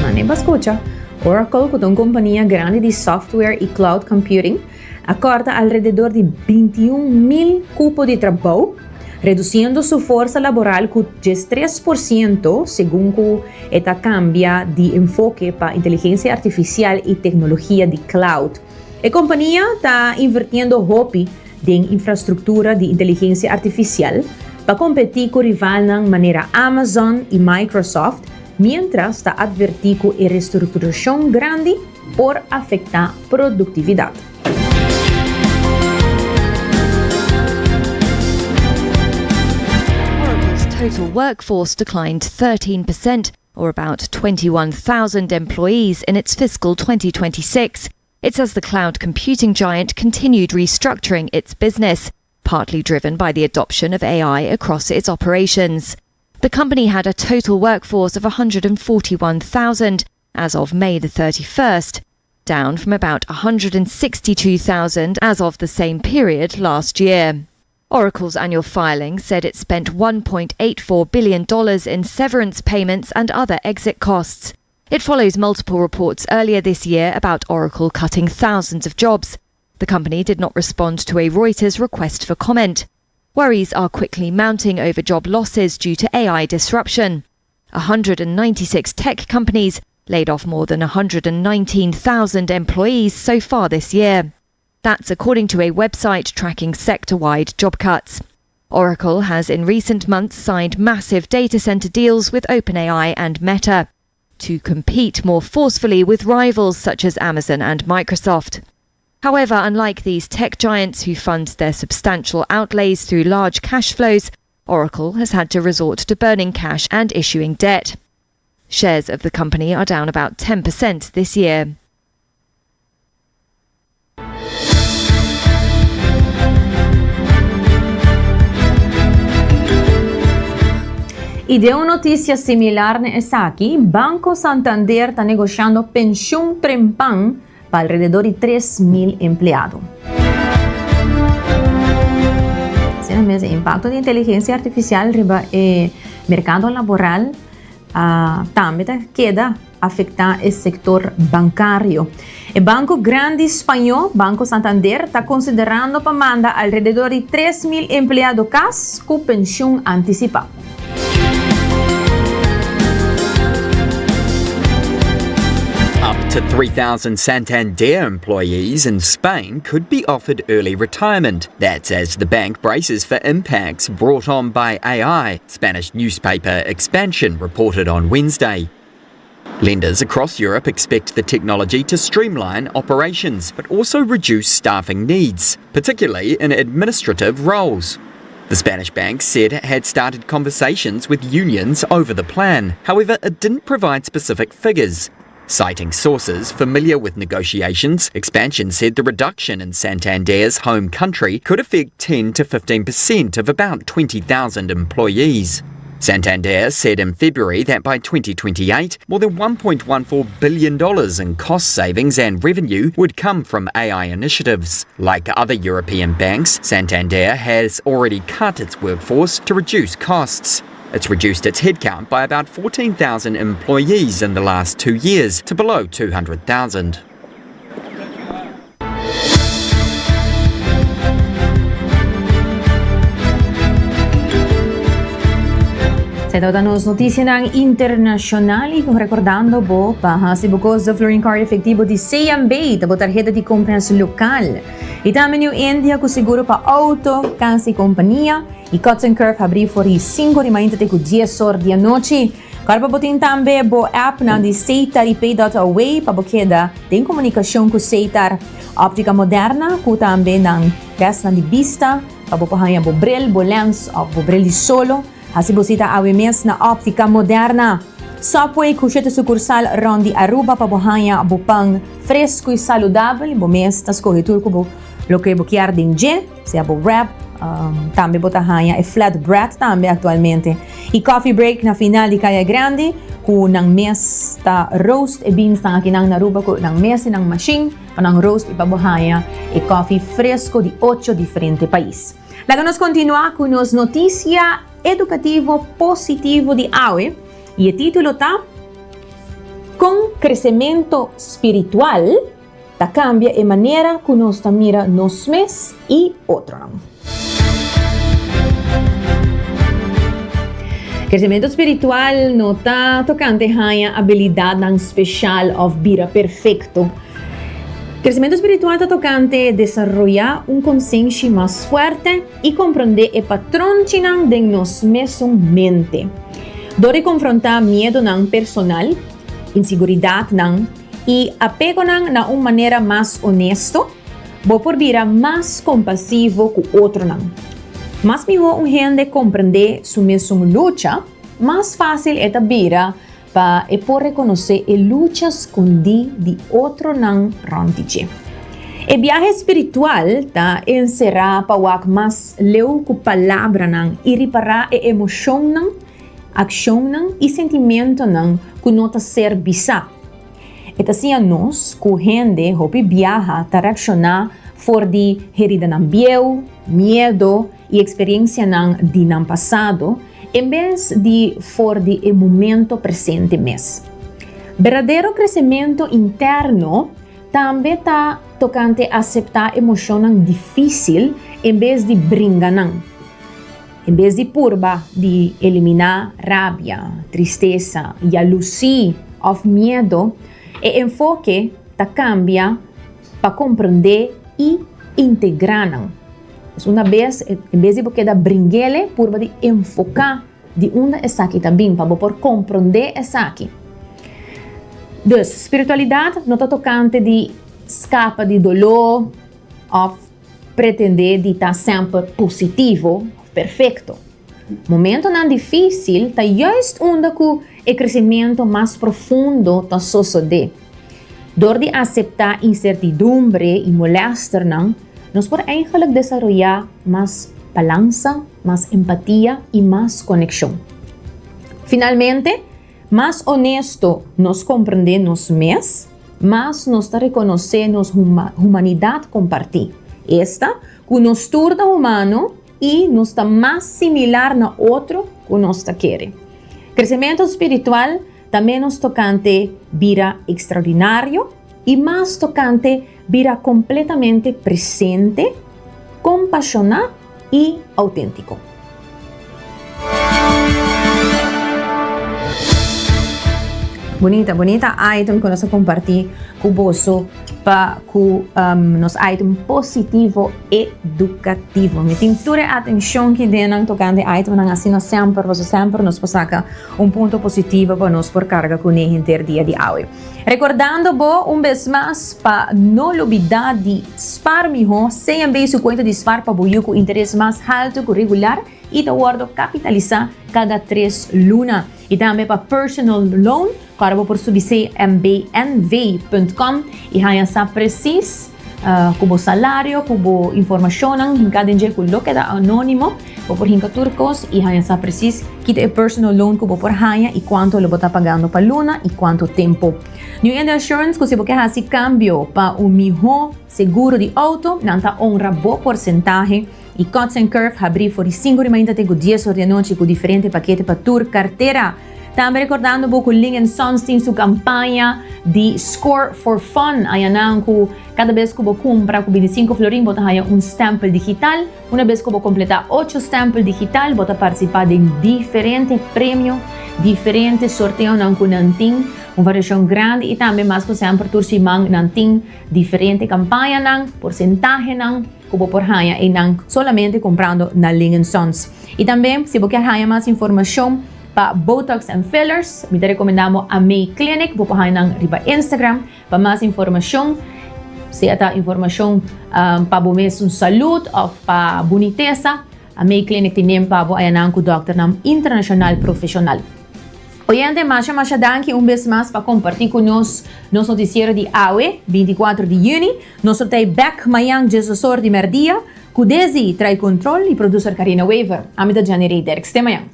Mane pa scucha, Oracle, cu ta un compania grandi di software y cloud computing, a corta alrededor di 21,000 cupo di trabou, reduciendo su forsa laboral cu 13% segun cu e ta cambia di enfoke pa inteligencia artificial y tecnologia di cloud. E compania ta invirtiendo hopi den infrastructura di inteligencia artificial pa competi cu rivalnan manera Amazon y Microsoft, mientras ta adverti cu e restructuracion grandi por afecta productividad. Oracle's total workforce declined 13%, or about 21,000 employees in its fiscal 2026. It says the cloud computing giant continued restructuring its business, partly driven by the adoption of AI across its operations. The company had a total workforce of 141,000 as of May the 31st, down from about 162,000 as of the same period last year. Oracle's annual filing said it spent $1.84 billion in severance payments and other exit costs. It follows multiple reports earlier this year about Oracle cutting thousands of jobs. The company did not respond to a Reuters request for comment. Worries are quickly mounting over job losses due to AI disruption. 196 tech companies laid off more than 119,000 employees so far this year. That's according to a website tracking sector wide job cuts. Oracle has in recent months signed massive data center deals with OpenAI and Meta to compete more forcefully with rivals such as Amazon and Microsoft. However, unlike these tech giants who fund their substantial outlays through large cash flows, Oracle has had to resort to burning cash and issuing debt. Shares of the company are down about 10% this year. Y den un noticia similar na esaki, Banco Santander ta negoshando pensioen trempan pa alrededor di 3,000 empleado. Asina mes, e impacto di inteligencia artificial riba e mercado laboral tambe ta keda afecta e sector bancario. E banco grandi Spaño, Banco Santander, ta considerando pa manda alrededor di 3,000 empleado cas cu pensioen anticipa. Up to 3,000 Santander employees in Spain could be offered early retirement. That's as the bank braces for impacts brought on by AI, Spanish newspaper Expansion reported on Wednesday. Lenders across Europe expect the technology to streamline operations, but also reduce staffing needs, particularly in administrative roles. The Spanish bank said it had started conversations with unions over the plan. However, it didn't provide specific figures. Citing sources familiar with negotiations, Expansion said the reduction in Santander's home country could affect 10 to 15% of about 20,000 employees. Santander said in February that by 2028, more than $1.14 billion in cost savings and revenue would come from AI initiatives. Like other European banks, Santander has already cut its workforce to reduce costs. It's reduced its headcount by about 14,000 employees in the last two years to below 200,000. Esey tabata nos noticianan internacional y recordando bo pa haci bo cos de Florin Card efectivo di CMB, ta bo tarheta di compras local. Y tambe New India cu seguro pa auto, cas y compania. Y Cuts and Curve habri for di 5 di mainta te cu 10 or di anochi. Kòrda pa bo tin tambe bo appnan di Setar i Pay.Away pa bo keda den komunikashon ku Setar. Óptica Moderna ku tambe nan tèstnan di bista pa bo por haña bo bril, bo lèns òf bo bril di solo. Hasi bo sita awe mes na Óptica Moderna. Subway ku shete sukursal rònt di Aruba pa bo haña bo pan fresku i saludabel i bo mes ta skohe tur ku bo loke bo kier den dje. Sea bo wrap, tambe bo ta haña e flat bread tambe aktualmente. I coffee break na final di Kaya Grandi ku nan mes ta roast e beans nan akinan na Aruba ku nan mes i nan machine pa nan roast i pa bo haña e coffee fresco di ocho diferente pais. Laga nos kontinua ku nos notisia edukativo positivo di awe i e titulo ta Kon kresemento spiritual Ta kambia e manera ku nos ta mira nos mes i otronan. Kresementu spiritual no ta tokante haña abilidatnan speshal òf bira perfekto. Kresementu spiritual ta tokante desaroyá un konsenshi mas fuerte i komprondé e patronchinan den nos mesun mente. Dor di konfrontá miedunan personal, insiguridatnan, I apegonan na un manera mas honesto, bo por bira mas kompasivo ku otronan. Mas mihó un hende komprendé su mesun lucha, mas fásil e ta bira pa e por rekonosé e lucha skondí di otronan rònt di dje. E biahe spiritual ta enserá pa wak mas leu ku palabranan i ripará e emoshonnan, Akshonnan i sentimentonan ku no ta ser bisá. E ta siña nos ku hende hopi biaha ta reakshoná for di heridanan bieu, miedo i eksperensianan di nan pasado en bes di for di e momento presente mes. Berdadero kresementu interno tambe ta tokante aseptá emoshonnan difísil en bes di bringa nan. En bes di purba di eliminá rabia, tristesa, yalusí òf miedu, e enfoke ta kambia pa komprendé i integrá nan. Pues una bes, en bes di bo keda bring'el, purba di enfoká di unda esaki ta bin pa bo por komprendé esaki. Dus, spiritualidat no ta tokante di skapa di doló òf. Pretendé di ta semper positivo of perfecto. Momentonan difícil ta juist unda cu e crecimiento mas profundo ta sosodé. Dor di aceptá incertidumbre i molesternan, nos por eigenlijk desaroyá mas balansa, mas empatia i mas coneccion. Finalmente, mas honesto nos comprendé nos mes, Mas nos ta rekonosé nos humanidat kompartí, esta, ku nos tur ta humano i nos ta mas similar na otro ku nos ta kere. Kresementu spiritual ta ménos tokante bira ekstraordinario i mas tokante bira kompletamente presente, kompashoná i outéntiko. Bunita, bunita item ku nos a kompartí ku boso. Pa ku nos item positivo edukativo. Mi tin tur e atenshon ki den nan tokante itemnan asina semper, pasobra semper nos por saka un punto positivo pa nos por karga kuné henter dia di awe. Rekordando bo un bes mas pa no lubidá di spar mihó, CMB su kuenta di spar pa bo yu ku interes mas haltu ku regular i ta wòrdu kapitalisá kada tres luna. I tambe pa personal loan. Kòrda bo por subi cmbnv punt com i haña sa presis ku bo salario, ku bo informashonnan hinká den dje ku lo keda anónimo. Bo por hinka tur kos i haña sa presis ki ta e personal loan ku bo por haña i kuantu lo bo ta pagando pa luna i kuantu tempu. New India Assurance ku si bo ke hasi kambio pa un mihó seguro di outo, nan ta honra bo porsentahe i Cuts and Curve habrí for di sinku di mainta te ku dies or di anochi ku diferente pakete pa tur kartera. Tambe rekordando bo ku Ling and Sons tin su kampaña di Score for Fun. Añanan ku kada bes ku bo kumpra ku 25 florin bo ta haña un stèmpel digital. Una bes ku bo kompletá ocho stèmpel digital bo ta partisipá den diferente premio, diferente sorteonan ku nan tin. Un variashon grandi i tambe mas ku semper tur siman nan tin diferente kampañanan, porsentahenan ku bo por haña einan solamente kumprando na Ling and Sons. I tambe si bo kier haña mas informashon pa Botox and Fillers, mi ta rekomendá bo Amei Clinic, bo por haña nan riba Instagram pa mas informashon, sea ta informashon pa bo mes un salud òf pa bunitesa, Amei Clinic tin den pa bo haña nan ku dòkternan internashonal profeshonal. Oyente, masha masha danki un bes mas pa kompartí ku nos nos notisiero di awe, 24 di yüni. Nos lo ta ei bèk mañan diesdos or di mèrdia. Cu Desi trae control y producer Carina Wever. Ami ta Jenny Rey Derks. Te mañan.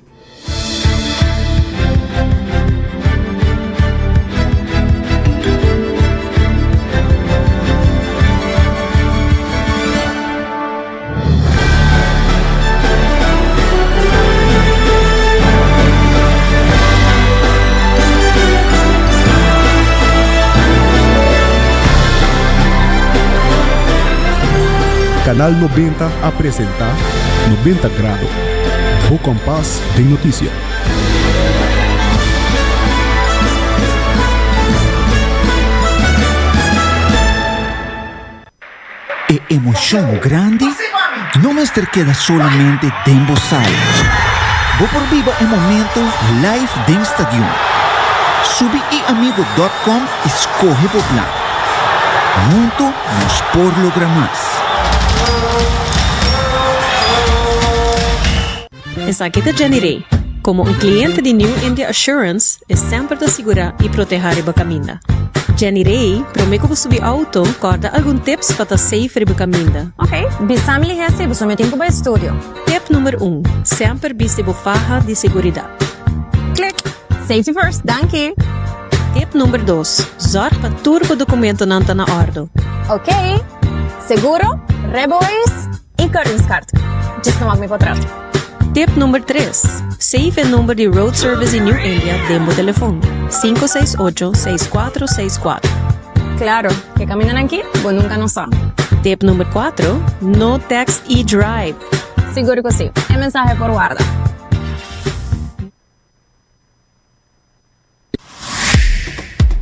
Canal 90 a presenta 90 Grado, bo kompas den notisia. E emocion grandi no mester keda solamente den bo sala. Bo por biba e momento live den stadion. Subi iamigo dot com y scoge bo plan. Hunto nos por logra mas. Esaki ta Jenny Rey. Komo un kliente di New India Assurance, e semper ta sigurá i protehá riba kaminda. Jenny Rey, promé ku bo subi outo, kòrda algun tips pa ta safe riba kaminda. Ok, bisa mi lihé si boso mi tin ku bai studio. Tip number un, Semper bisti bo faha di seguridat. Klik! Safety first, danki! Tip number dos, Zòrg pa tur bo dokumentonan ta na òrdu. Ok, seguro, rijbewijs i keurigskaart. Djis no wak mi potret. Tip number tres, Save e number di Road Service di New India den bo telefon, 568 6464. Claro, ke camindanan aki bo nunca no sa. Tip number cuatro, No text i drive. Sigur cu si, e mensahe por warda.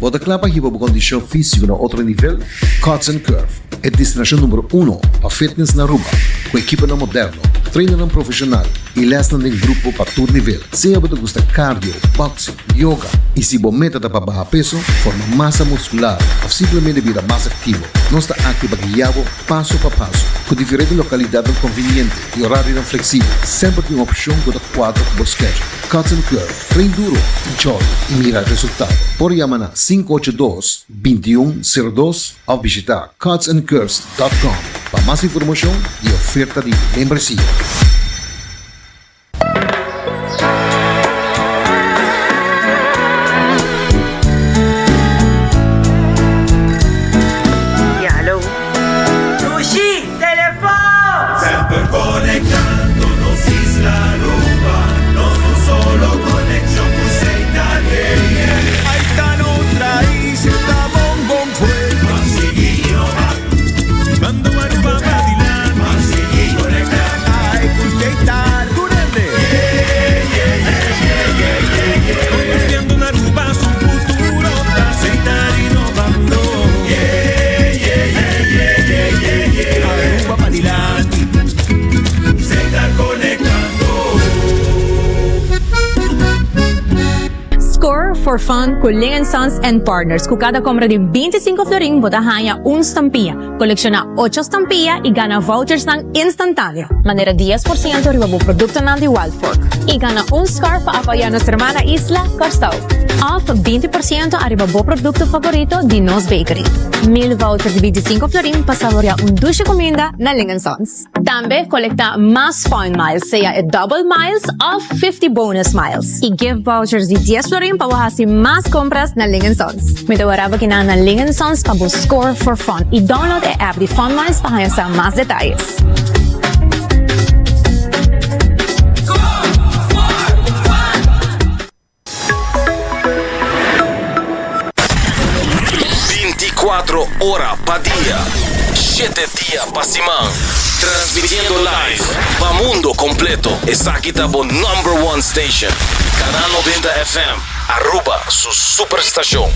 Bo ta kla pa hiba bo kondishon físiko na otro nivel? Cuts and Curve, e destinashon numero uno pa fitness na Aruba, ku ekiponan moderno, trainernan profeshonal i lèsnan den grupo pa tur nivel. Sea bo ta gusta cardio, boxing, yoga i si bo meta ta pa baha peso, forma masa muskular òf simplemente bira mas aktivo, nos ta aki pa guia bo paso pa paso. Ku diferente lokalidatnan konviniente i orarionan fleksibel, semper tin un opshon ku ta kuadra ku bo schedule. Cuts and Curve. Train duro, enjoy y mira resultado. Por yama na 582 2102 of bishita cutsandcurves.com pa mas informacion di oferta di membresia. Ya, hallo. Dushi, telefon! Semper conectando nos isla Aruba, nos un solo conexion cu ZTN. Ahí ta nos raiz, ta bon bon fuerte. Pa sigui innova. Mando Aruba pa dilanti. Pa sigui conecta. Ay, cu for Fun ku Ling Sons and Partners. Ku kada kompra di 25 florin bo ta haña un stampia. Kolekshoná ocho stampia i gana vouchersnan instantáneo. Manera 10% riba bo produktonan di Wild Fork. I gana un scarf pa apoyá nos hermana isla, Kòrsou. Òf 20% ariba bo produkto favorito di nos bakery. 1000 voucher di 25 florin pa saboreá un dushi kuminda na Ling Sons. Tambe kolektá mas Fun Miles, sea e Double Miles òf 50 Bonus Miles. I gift vouchers di 10 florin pa bo hasi mas kompras na Ling Sons. Mi ta wara bo kinan na Ling Sons pa bo score for fun i download e app di Fun Miles pa haña sa mas detayes. 24 ora pa dia, 7 dia pa siman. Transmitiendo live pa mundo completo. Esaki ta bo number one station. Canal 90 FM, Aruba su superstacion.